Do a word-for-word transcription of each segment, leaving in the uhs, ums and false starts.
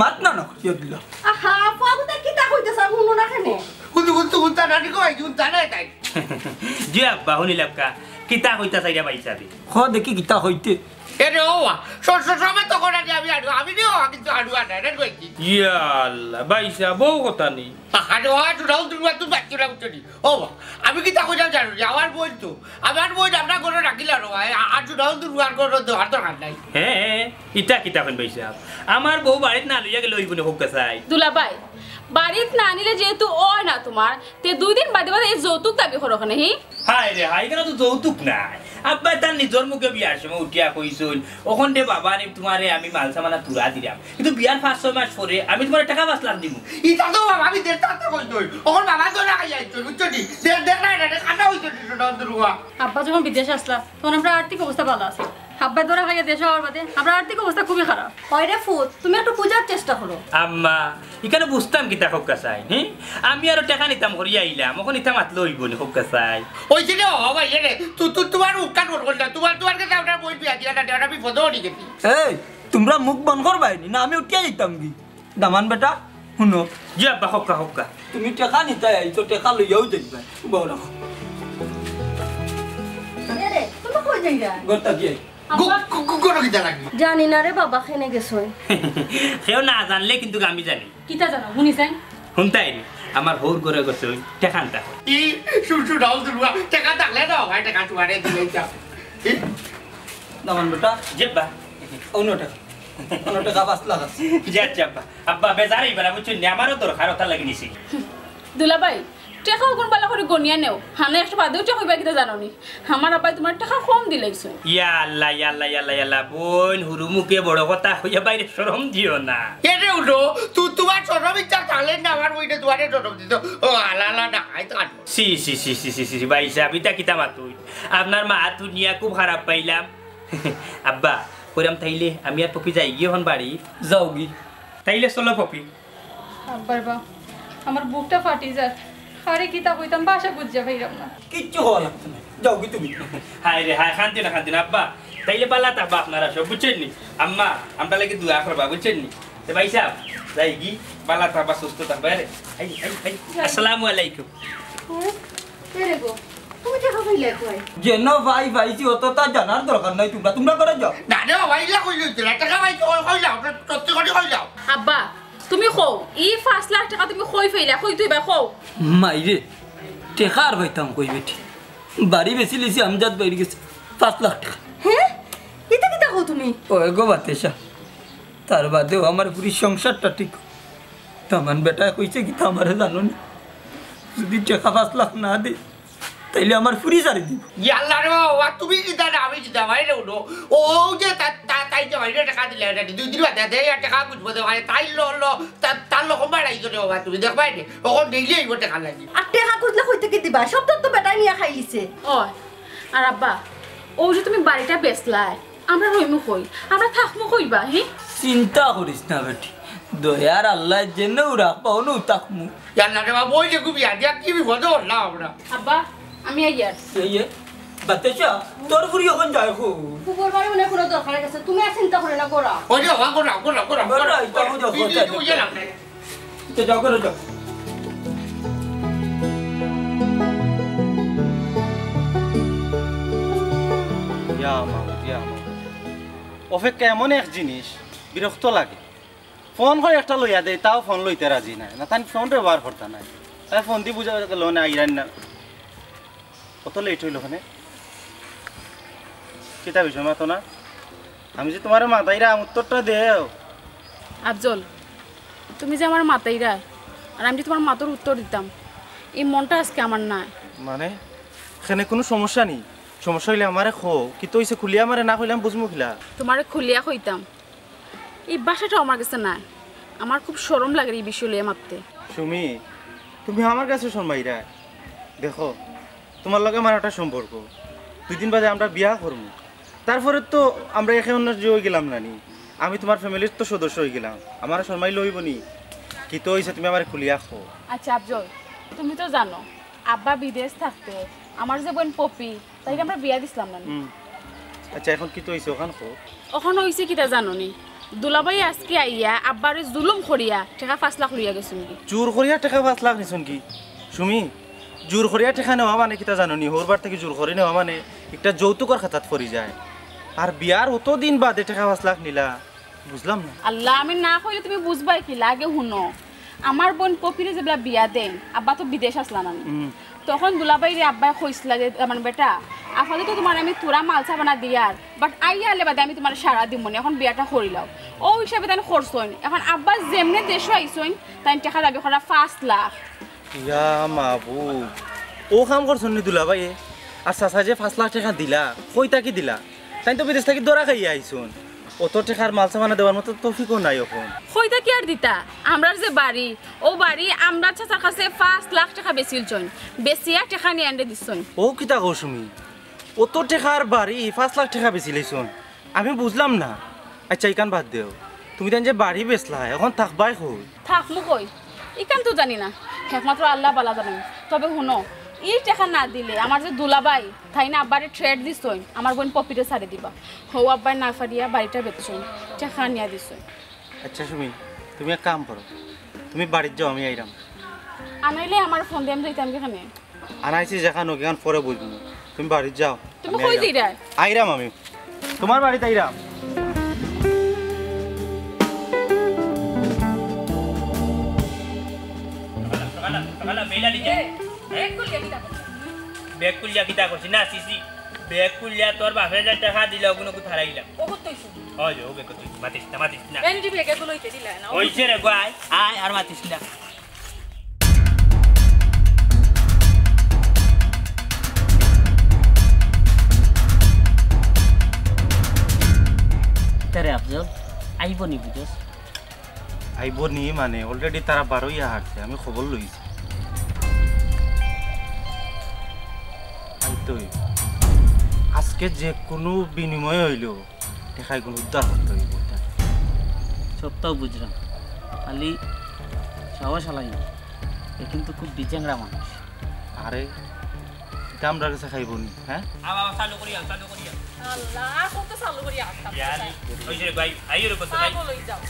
মাত না, না করিয়া দিলা। আহা, ফুয়াগুতা কিতা কইতাছে, হুনো না কেনে? হুনতু, হুনতু, হুনতা না, ঠিক অয়, হুনতা না তাই। জি আব্বা, হুনিলাম কা, কিতা কইতা চাইরা ভাইসাবে? ক দেখি কিতা কইতে। এ রে ও, স-, স-, সবে তো করা দিয়া আমি আড়ু, আমি দিও, কিন্তু আড়ু আর নাই, রে কইছি। ইয়া আল্লাহ, ভাইসাব, বউ কথা নেই। আরে ও, আড়ু রাও, তুমি, তুমি বাচ্চা রাও, তুমি। ও বা, আমি কিতা কইতাম জানো নি? আমার বইন তো, আমার বইন আপনার ঘরো রাখিলা রে ভাই, আ-, আর জুড়াও তো রুয়ার ঘরো দেওয়ার দরকার নাই। হে, হে, ইটা কিতা কইন ভাইসাব? আমার বউ বাড়িত না লইয়া গেলে অইবো নি, কউক্কা চাই। দুলাভাই, বাড়িত না নিলে যেহেতু অয় না তুমার, তে দুই দিন বাদে বাদে এই যৌতুক দাবি করো কেনে, হি? হায় রে হায়, ইখানো তো যৌতুক নাই। আব্বায় তান নিজর মুখে বিয়ার সময় উঠিয়া কইছইন, "অখন রে বাবা রে, তুমারে আমি মাল সামানা তুরা দিরাম।" কিন্তু বিয়ার পাঁচ ছয় মাস পরে আমি তুমারে টেকা পাঁচ লাখ দিমু। ইটা তো বাবা, আমি দেড় লাখ টেকা কই দই। অখন বাবা তো না খাইয়া আইছো, বুঝছো নি? দেড়, দেড় না, এটা, এটা কাটা হইছে নি, এটা অন্তর হুয়া। আব্বা যখন বিদেশ আসলা, তখন আমরার আর্থিক অবস্থা ভালা আছিল। আব্বায় ধরা খাইয়া দেশো আওয়ার বাদে আমরার আর্থিক অবস্থা খুবই খারাপ। ওই রে ফুত, তুমি একটু বুঝার চেষ্টা করো। আম্মা, ইখানো বুঝতাম কিতা কউক্কা চাই, হি? আমি আরো টেকা নিতাম করিয়া আইলাম, অখন ইতা মাতলে অইবো নি কউক্কা চাই? ওই যে রে বাবা, ভাই, এ রে, তু-, তু-, তুমার উকান ওর করলা, তুমার, তুমার কাছে আমরা বই বিয়া দিয়া না, আমরা বিপদো অই গেছি। এই, তুমরা মুখ বন্ধ করবায় নি, না আমি উঠিয়া যাইতাম গি? দামান বেটা, হুনো। জি আব্বা, কউক্কা, কউক্কা। তুমি টেকা নিতায় আইছো, টেকা লইয়াউ যাইবায়। বড়। এ রে, তুমি কই যাইরায়? ঘরো থাকি আই। আব্বা। গু-, গু-, গু-, গরো কিতা লাগি? জানি না রে বাবা, কেনে গেছইন। কেউ না জানলে কিন্তু আমি জানি। কিতা জানো, হুনি চাই? হুনতায় নি, আমার হউর ঘরো গেছইন, টেকা আনতা। ই, শুন, শুন, রাহুল দুর্গা, টেকা থাকলে দাও, ভাই, টেকা তুমারে দিলে যাও। ই? দামান বেটা। জি আব্বা। অউ নেও টেকা। অউ নেও টেকা, পাঁচ লাখ আছে। জি আচ্ছা আব্বা। আব্বা, বেজার অইবা না, বুঝছো নি? আমারও দরকার, অটার লাগি নিছি। দুলাভাই, টেকা অগুন ভালা করি গনিয়া নেও। হানে একটা বাদেও টেকা কইবা কিতা জানো নি? আমার আব্বায় তুমার টেকা কম দিলাইছইন। ইয়া আল্লাহ, ইয়া আল্লাহ, ইয়া আল্লাহ, ইয়া আল্লাহ। বইন, হুরু মুখে বড় কথা কইয়া বাইরে শরম দিও না। এরে উঠো, তু-, তুমার শরম ইচ্ছা থাকলে না, আমার বইনে তুমারে শরম দিত। ও আল্লাহ, আল্লাহ, না, আই তো আনো। ছি, ছি, ছি, ভাইসাব, ইতা কিতা মাতইন? আপনার মা তুনিয়া খুব খারাপ পাইলাম। আব্বা, কইরাম তাইলে আমি আর পপি যাইগি অখন বাড়ি। যাওগি। তাইলে চলো পপি। আব্বার বা, আমার বুকটা ফাটি যার। আরে কিতা কইতাম, ভাষা বুঝিয়া পাইরাম না। কিচ্ছু কওয়া লাগতো না, যাওগি তুমি। হায় রে হায়, কান্দিও না, কান্দিও না আব্বা। তাইলে ভালা থাকবা আপনারা সব, বুঝছইন নি? আম্মা, আমরার লাগি দোয়া করবা, বুঝছইন নি? তে ভাইসাব, যাইগি, ভালা থাকবা, সুস্থ থাকবা। আরে, আই, আই, আই। আসসালামু আলাইকুম। হুম? কে রে গো? তুমি টেকা পাইলায় কই? যেন ভাই পাইছি, অততা জানার দরকার নাই তুমরার। তুমরা ঘরো যাও। না রে বাবা, ইলা কইলে অইতো না। টেকা পাইছি, কই, কইলাও, সত্যি করি কইলাও। আব্বা, তুমি কও, ই পাঁচ লাখ টেকা তুমি কই পাইলায়? কই তুই বা কও। মাইরে, টেকা আর পাইতাম কই বেটি? বাড়ি বেচিলিছি, আমজাদ ভাইর গেছে, পাঁচ লাখ টেকা। হে? ইতা কিতা কও তুমি? ওই গো বাতেশা, তার বাদেও আমার ফুরির সংসারটা ঠিক। দামান বেটায় কইছে কিতা আমারে জানো নি? যুদি টেকা পাঁচ লাখ না দেয়, তাইলে আমার ফুরি ছাড়ি দিবো। ইয়াল্লা রে বাবা, তুমি কিতা না আমি কিতা, ভাই রে উঠো। ও, ও যে তা-, তা-, তাই যে ভাইরে টেকা দিলে, এটা দুই দিন বাদে দে, আর টেকা বুঝবো দে, ভাই, তাই ল, ল, তা-, তার লোক বাড়াই করে বাবা, তুমি দেখবায় নি, অখন ডেইলি আইবো টেকা লাগি। আর টেকা খুজলে কই থাকি দিবা? সব তো, তো বেটায় নিয়া খাইলিছে। ও, আর আব্বা, ও যে তুমি বাড়িটা বেচলায়, আমরা রইমু কই? আমরা থাকমু কই বা, হি? চিন্তা করিস না বেটি, দয়ার আল্লায় যেনেউ রাখবা, অনেউ থাকমু। ইয়াল্লা রে বাবা, ওই যে খুব ইয়াদ, ইয়াদ কি বিপদে পড়লাম আমরা। আব্বা, আমি আইয়ার। এই যে, বাতেশা, তোর ফুরি অখন যায় কই? ফুফুর বাড়ি মনে কুনু দরকারে গেছে, তুমি আর চিন্তা করিও না, গোরা। ওই যে বাবা, গোরা, গোরা, গোরা, গোরা, গোরা। ইতা বুঝো, তুই, তুই, তুই, তুই, যাও, যাও, যাও। ইয়া মাবুদ, ইয়া মাবুদ। অপেক্ষা এমন এক জিনিস, বিরক্ত লাগে। ফোন করি একটা লইয়া দেই, তাও ফোন লইতে রাজি নায়। না, তাইন ফোন ব্যবহার করতা নায়। তাই ফোন দি বুঝা গেল না, আইরাইন না। কত লেট অইলো অনে? কিতা বিষয় মাতো না? আমি যে তুমারে মাতাইরাম, উত্তরটা দেও। আফজল, তুমি যে আমারে মাতাইরায়, আর আমি যে তুমার মাতর উত্তর দিতাম, ই মনটা আজকে আমার নাই। মানে, কেনে কুনু সমস্যা নি? সমস্যা অইলে আমারে কও, কিতা অইছে খুলিয়া আমারে না কইলে আমি বুঝমু কিলা? তুমারে খুলিয়া কইতাম, ই ভাষাটাও আমার গেছে নাই। আমার খুব শরম লাগের ই বিষয় লইয়া মাততে। সুমি, তুমি আমার গেছে শরমাইরায়? দেখো, তুমার লগে আমার একটা সম্পর্ক, দুই দিন বাদে আমরা বিয়া করমু। তারপরে তো আমরা একে অন্যর যে অইগেলাম না নি, আমি তুমার ফ্যামিলির তো সদস্য অইগেলাম, আমারে শরমাইলে অইবো নি? কিতা অইছে তুমি আমারে খুলিয়া কও। আচ্ছা আফজল, তুমি তো জানো আব্বা বিদেশ থাকতে আমার যে বইন পপি, তাইরে আমরা বিয়া দিছলাম না নি? হুম। আচ্ছা, অখন কিতা অইছে অখান কও। অখন অইছে কিতা জানো নি? দুলাভাই আজকে আইয়া আব্বারে জুলুম করিয়া টেকা পাঁচ লাখ লইয়া গেছইন গি। জোর করিয়া টেকা পাঁচ লাখ নিছইন গি? সুমি, জোর করিয়া টেকা নেওয়া মানে কিতা জানো নি? হউর বাড়ি থাকি জোর করি নেওয়া মানে একটা যৌতুকর খাতাত পড়ি যায়। আর বিয়ার অত দিন বাদে টেকা পাঁচ লাখ নিলা, বুঝলাম না। আল্লাহ, আমি না কইলে তুমি বুঝবায় কিলা? আগে হুনো, আমার বইন পপিরে যেবলা বিয়া দেইন, আব্বা তো বিদেশ আছলা না নি? হুম। তখন দুলাভাইরে আব্বায় কইছলা যে, মানে, "বেটা, আপাতত তুমারে আমি থুড়া মাল সামানা দিয়ার, but আইয়া হারলে বাদে আমি তুমারে সারা দিমুনে, অখন বিয়াটা করিলাও।" অউ হিসাবে তাইন করছইন। অখন আব্বা যেমনে দেশো আইছইন, তাইন টেকা দাবি করা পাঁচ লাখ। ইয়া মাবুদ, অউ কাম করছইন নি দুলাভাইয়ে? আর চাচায় যে পাঁচ লাখ টেকা দিলা, কই থাকি দিলা? তাইন তো বিদেশ থাকি ধরা খাইয়া আইছইন। অত টেকার মাল সামানা দেওয়ার মতো তৌফিকও নাই অখন। কই থাকি আর দিতা? আমরার যে বাড়ি, অউ বাড়ি আমরার চাচার কাছে পাঁচ লাখ টেকা বেচিলছইন, বেচিয়া টেকা নিয়া এনরে দিছইন। অউ কিতা কও সুমি? অত টেকার বাড়ি পাঁচ লাখ টেকা বেচিলাইছইন? আমি বুঝলাম না। আইচ্ছা, ইখান বাদ দেও, তুমি তাইন যে বাড়ি বেচলায়, অখন থাকবায় কই? থাকমু কই? ইখান তো জানি না, একমাত্র আল্লায় ভালা জানইন। তবে হুনো, ই টেকা না দিলে আমার যে দুলাভাই, তাইন আব্বারে threat দিছইন, আমার বইন পপিরে ছাড়ি দিবা। হউ আব্বায় না পারিয়া বাড়িটা বেচছইন, টেকা নিয়া দিছইন। আইচ্ছা সুমি, তুমি এক কাম করো, তুমি বাড়িত যাও, আমি আইরাম। আনাইলে আমারে ফোন দে, আমি যাইতাম গি কেনে? আনাইছি যেখান অখান পরে বুঝমু, তুমি বাড়িত যাও, তুমি আমি কই আইরাম। যাইরায়? আইরাম আমি, তুমার বাড়িত আইরাম। বেগ খুলিয়া কিতা করছি? না, সিসি, বেগ খুলিয়া তোর বাপে যে টেকা দিলা, অগুন অগু থারাইলাম। বহুত তো অইছে। অয়, ও বেগ তুই মাতিস না, মাতিস না। এনডি বেগে গুলো অইতে দিলা না। অইছে রে গো, আয়, আয়, আর মাতিস না। কিতা রে আফজল, আইবো নি বুঝছস? আইবো নি মানে, already তারা বারইয়া হারছে, আমি খবর লইছি। আইতোই। আজকে যে কুনু বিনিময়ে অইলেও টেকা ইগুন উদ্ধার করতে অইবো। সবতাউ বুঝরাম, খালি সাহস হালাই না। এ কিন্তু খুব বিচেংড়া মানুষ। আরে, ইটা আমরার গেছে খাইবো নি, হ্যাঁ? আ, বাবা, চালু করি আন, চালু করি আন। আল্লাহ, আর কত চালু করি আনতাম? ইয়ার, অইছে রে ভাই, আইও রে কত ভাই। পাগল অই যাও।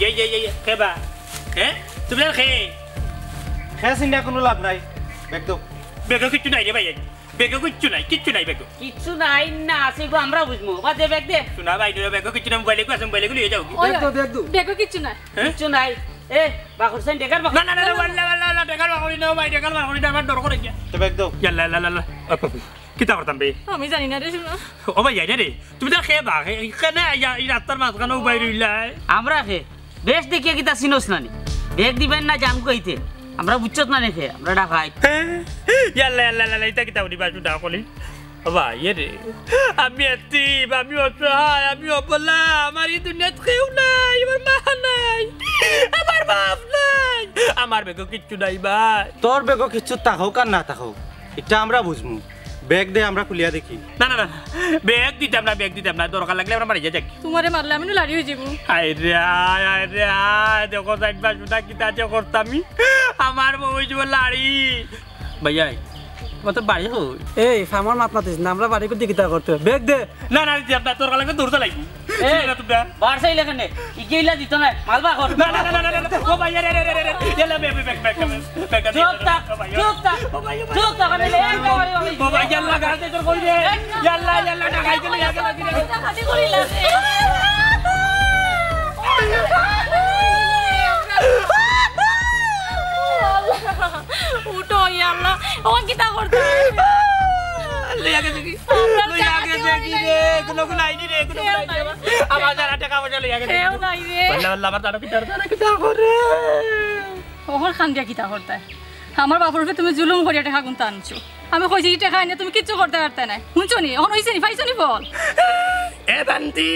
ইয়ে, ইয়ে, ইয়ে, ইয়ে, কে বা? হ্যাঁ? তুমি আর কে? কে চিন্তা কুনু লাভ নাই। বেগ দেও। বেগো কিচ্ছু নাই রে ভাই। বেগো কিচ্ছু নাই, কিচ্ছু নাই বেগো। কিচ্ছু নাই না, আছে গো, আমরা বুঝমু। বাদ দে, বেগ দে। শোনা ভাই, বেগো কিচ্ছু নাই, মোবাইল এগু আছে, মোবাইল এগু লইয়া যাও। ওই, বেগ দেও, বেগ দেও। বেগো কিচ্ছু নাই। হ্যাঁ? কিচ্ছু নাই। এ, বাকর সাইন টেকার বাকর। না, না, না, না, ওয়াল্লা, ওয়াল্লা, ওয়াল্লা, টেকার বাকর না, ভাই, টেকার বাকর না, আমার ডর করে গিয়া। তো বেগ দেও। ইয়াল্লা, ইয়াল্লা, ইয়াল্লা। ও, বাবা, কিতা করতাম বে? আমি জানি না রে, শোনা। ও ভাই, যাই না রে। তুমি তো খেয়ে বা, এ-, এখানে আইয়া এই রাস্তার মাঝখানে উবাই রইলাই। আমরা খে? বেশ দেখিয়া কিতা চিনোস না নি? বেগ দিবেন না জান কইতে। আমরা বুঝছত না নি খে? আমরা ডাকাইত। ইয়াল্লা, ইয়াল্লা, ইয়াল্লা, ইতা কিতা উনি বাসু ডাকলি? ও ভাই, এ রে, আমি এতিম, আমি অসহায়, আমি অবলা, আমার ই দুনিয়াত কেউ নাই, আমার মা নাই, আমার বাপ নাই, আমার বেগো কিচ্ছু নাই ভাই। তোর বেগো কিচ্ছু থাকউক আর না থাকউক, ইটা আমরা বুঝমু। বেগ দে, আমরা খুলিয়া দেখি। না, না, না, না, বেগ দিতাম না, বেগ দিতাম না, দরকার লাগলে আমরা বাড়ি যাই। তোমারে মারলে আমি নু লাড়ি অই যাইমু। হায় রে হায়, হায় রে হায়, দেখো সাইড বা সুতা কিতা যে করতাম আমি, আমার বউ অই যাইবো লাড়ি। ভাইয়া, তোমার তো বাড়ি কই? এই, ফামর মাত মাতিস না, আমরা বাড়ি কই দিকে তা করতে? বেগ দে। না, না, দিতাম না, তোর কাছে দৌড় চালাই। এ, না, তোমরা। বাড়ি চাইলে কেনে? ইকে ইলা দিত না, মালবা কর। না, না, না, না, না, না, না। ও ভাই, আরে, আরে, আরে, আরে, আরে। ইয়াল্লা, বে, বে, বে, বে, বে, বে, বে, চুপ থাক, ও ভাই, চুপ থাক, ও ভাই, ও ভাই। চুপ থাক, আমি লেন কা বাড়ি, বাড়ি। ও ভাই, ইয়াল্লা, গাড়ি তোর কই রে? ইয়াল্লা, ইয়াল্লা, টাকা আইতে, ইয়াল্লা, টাকা আইতে। খালি করি লাগে। উঠো, ইয়া আল্লাহ, ও কিতা করতে? লইয়া গেছে কি? লইয়া গেছে কি রে? কোনো কোনো আইনি রে, কোনো কোনো আইনি রে। আমার যারা টাকা পয়সা লইয়া গেছে। কেউ নাই রে। বললা, বললা, আমার তারা কিতা, তারা কিতা করে? অখন কান্দিয়া কিতা করতায়? আমার বাপর উপরে তুমি জুলুম করিয়া টেকা গুনতা আনছো। আমি কইছি, ই টেকা আনিয়া তুমি কিচ্ছু করতায় পারতায় নায়। হুনছো নি? অখন অইছে নি? পাইছো নি ফল? এ বান্দি,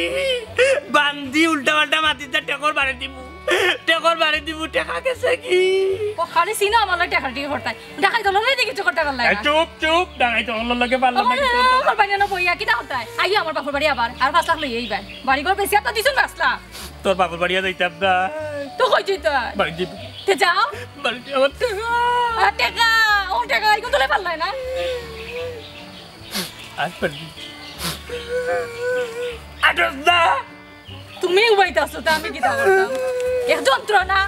বান্দি উল্টা পাল্টা মাতিস না, টেকর বাড়ি দিমু। টেকর বাড়ি দিমু, টেকা গেছে কি? ও খালি চিনো আমার লগে টেকা টেকি করতায়। ডাকাইত অকলর লগে কিচ্ছু করতায় পারলায় না। এই চুপ, চুপ, ডাকাইত অকলর লগে পারলাম না কিছু করতে। আমার বাইরে না বইয়া কিতা করতায়? আইও আমার বাপর বাড়ি আবার, আর পাঁচ লাখ লইয়া আইবায়। বাড়ি ঘর বেচিয়া তো দিছুন পাঁচ লাখ। তোর বাপর বাড়িয়া যাইতাম না। তো কই যাইতায়? বাড়ি যাইব। তে যাও। বাড়িতে আমার টাকা। আর টাকা, ও টাকা, ইগুন তুলে পারলায় না। আর পারবি। আটস না। তুমি উবাইতে আছো, তা আমি কিতা করতাম? এক যন্ত্রণা।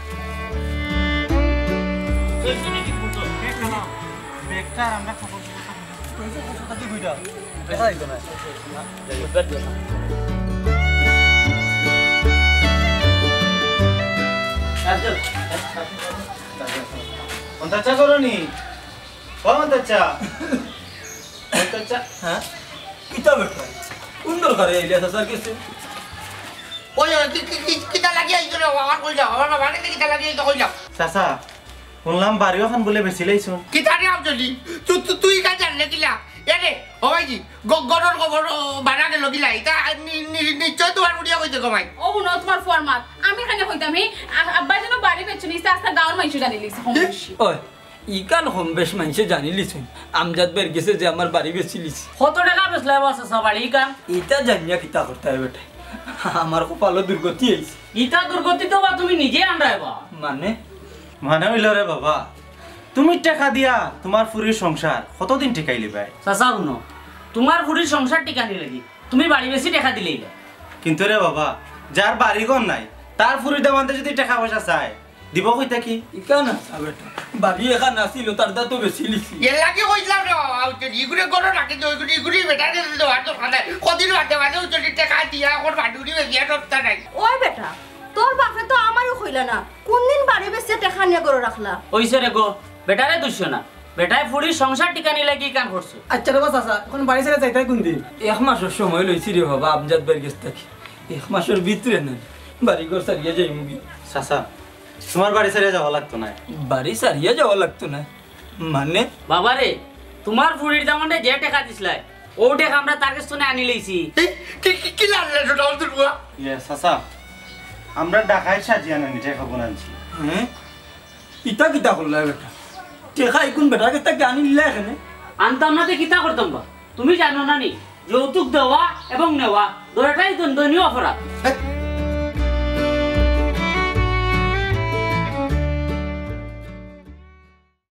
অন্তাচ্চা করনি? ও অন্তাচ্চা। অন্তাচ্চা। হ্যাঁ? কিতা বেটা? কোন দরকারে আইলে চাচার কাছে? ওই, ওই, কি, কি, কি, কিতা লাগি আইছো রে? আমার কই যাও? আমার বাবা কিতা লাগি আইছো? কই যাও? চাচা, শুনলাম বাড়ি ওখান বলে বেশি লাইছো। কিতা রে আফজলি? তুই, তুই, তুই কাজ জানলে কিলা? এ রে, ও ভাইজি, গ-, গরর খবর, ও, বাড়া গেল কিলা? ইতা নি-, নি-, নিশ্চয় তোমার উড়িয়া কইতে গো ভাই। ও হুনো, তোমার ফুয়ার মাত। আমি কেনে কইতাম, হে, আ-, আব্বায় যেন বাড়ি বেচছইন, ইতা আস্তা গাঁওর মাইনষে জানিলিছে, কম বেশি। ওই, ইখান কম বেশ মাইনষে জানিলিছইন। আমজাদ ভাইর গেছে যে আমার বাড়ি বেচিলিছি। কত টেকা বেচলায় বা চাচা বাড়ি ইখান? ইতা জানিয়া কিতা করতায় বেটা? আমার কপালো দুর্গতি আইছে। ইতা দুর্গতি তো বা তুমি নিজে আনরায় বা। মানে? মানে অইলো রে বাবা, তুমি টেকা দিয়া তোমার ফুরির সংসার কতদিন টিকাইলিবায়? চাচা হুনো, তোমার ফুরির সংসার টিকানি লাগি তুমি বাড়ি বেচি টেকা দিলাইলায়। কিন্তু রে বাবা, যার বাড়ি ঘর নাই, তার ফুরির দামান্দে যদি টেকা পয়সা চায়, দিব কই থাকি? ইখান আছে বেটা, বাড়ি এখান আছিল, তার দা তো বেচিলিছি। এর লাগি কইলাম রে বাবা, উঠে ইগুরে গরো রাখি দে, ইগুরে, ইগুরে বেটা দে দে, আর তো খানে কদিন বাদে বাদে উঠে টেকা দিয়া এখন বাড়ি উড়ি বেচিয়া রপ্তা নাই। ওই বেটা, তোর বাপে তো আমারও কইলা না, কোন দিন বাড়ি বেচে টেকা নিয়া গরো রাখলা? ওইছে রে গো, বেটারে দুষো না, বেটায় ফুরির সংসার টিকানি লাগি ইখান করছে। আচ্ছা রে বা চাচা, এখন বাড়ি ছেড়ে যাইতায় কোন দিন? এক মাসর সময় লইছি রে বাবা, আমজাদ ভাইর গেছ থাকি। এক মাসর ভিতরে না, বাড়ি ঘর ছাড়িয়া যাইমুগি। চাচা, তোমার বাড়ি ছাড়িয়া যাওয়া লাগতো না। বাড়ি ছাড়িয়া যাওয়া লাগতো না? মানে? বাবা রে, তোমার ফুরির দামান্দে যে টেকা দিছলায়, ও টেকা আমরা তার গেছ থনে আনিলাইছি। এ, কি, কি, কি লাল রে, ছোট অন্তর বুয়া? ইয়ে, চাচা, আমরা ঢাকায় সাজিয়া আনি টেকা বুন আনছি। হ্যাঁ? ইতা কিতা করলায় বেটা? টেকা ইগুন বেটার গেছ থাকি আনিলিলায় কেনে? আনতাম না তে কিতা করতাম বা? তুমি জানো না নি, যৌতুক দেওয়া এবং নেওয়া দুইটাই দণ্ডনীয় অপরাধ।